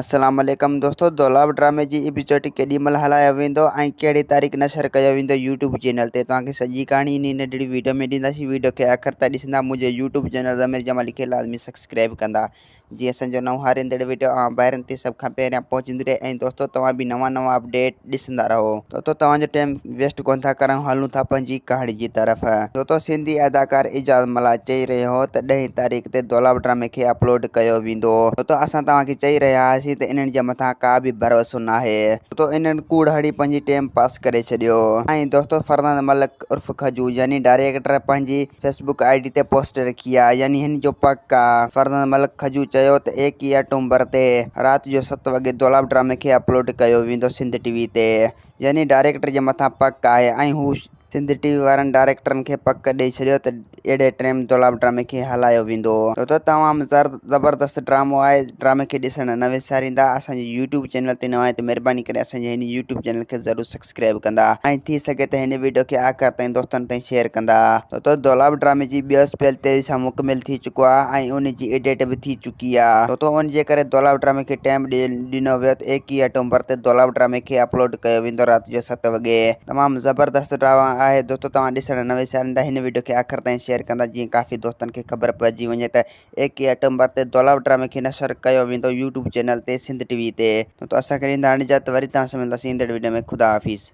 السلام عليڪم دوستو دولاب ڊرامي جي ايپيسوڊ ڪيڏي مھل ھلايو ويندو ۽ ڪهڙي تاريخ نشر ڪيو ويندو يوٽيوب چينل تي توھان کي سڄي ڪھاڻي انھي ننڍڙي ويڊيو ۾ ڏينداسين ويڊيو کي آخر تائين ڏسندا منھنجو يوٽيوب چينل ضمير جمالي کي لازمي سبسڪرائب ڪندا جيئن اسان جو نئون هاريندڙ وڊيو اوهان ڀائرن تي سڀ کان پهريان پهچندي رهي ۽ دوستو توهان به نوان نوان اپڊيٽ ڏسندا رهو. دوستو توهان جو ٽيم ويسٽ ڪونه ٿا ڪرايون هلون ٿا پنهنجي ڪهاڻي جي طرف. دوستو سنڌي اداڪار اعجاز ملاح چئي رهيو هو ته ڏهين تاريخ تي دولاب ڊرامي کي اپلوڊ ڪيو ويندو. دوستو اسان توهان کي چئي رهيا هئاسين ته انهن جي مٿان ڪا به ڀروسو ناهي. دوستو انهن ڪوڙ هڻي پنهنجي ٽيم پاس ڪري ڇڏيو. ۽ دوستو فرزند ملڪ عرف کجو يعني ڊائريڪٽر پنهنجي فيس بڪ I D تي پوسٽ رکي آ يعني هن جو پڪ آ. فرزند ملڪ کجو چيو ته ايڪيهه آڪٽومبر تي رات جو ست وڳي دولاب ڊرامي کي اپلوڊ ڪيو ويندو سنڌ ٽي وي تي يعني ڊائريڪٽر جي مٿان پڪ آهي ۽ هو سنڌ ٽي وي وارن ڊائريڪٽرن کي پڪ ڏئي ڇڏيو ته اهڙي ٽيم دولاب ڊرامي کي هلايو ويندو. دوستو تمام زبردست ڊرامو آهي ڊرامي کي ڏسڻ نه وساريندا اسان جي يوٽيوب چينل تي نوان آهيو ته مهرباني ڪري اسان جي هن يوٽيوب چينل کي ضرور سبسڪرائب ڪندا ۽ ٿي سگهي ته هن وڊيو کي آخر تائين دوستن تائين شيئر ڪندا. دوستو دولاب ڊرامي جي ٻيو اسپيل تيزي سان مڪمل ٿي چڪو آهي ۽ ان جي ايڊيٽ به ٿي چڪي آهي دوستو ان جي ڪري دولاب ڊرامي کي ٽائيم ڏنو ويو ته ايڪيهه آڪٽومبر تي دولاب ڊرامي کي اپلوڊ ڪيو ويندو رات جو ست وڳي تمام زبردست ڊراما آهي دوستو توهان ڏسڻ نه وساريندا هن وڊيو کي آخر تائين شيئر ڪندا جيئن ڪافي دوستن کي خبر پئجي وڃي ته ايڪيهه آڪٽومبر تي دولاب ڊرامي کي نشر ڪيو ويندو يوٽيوب چينل تي سنڌ ٽي وي تي. ته اسان کي ڏيندا هاڻي اجازت وري توهان سان ملنداسين ايندڙ وڊيو ۾ خدا حافظ.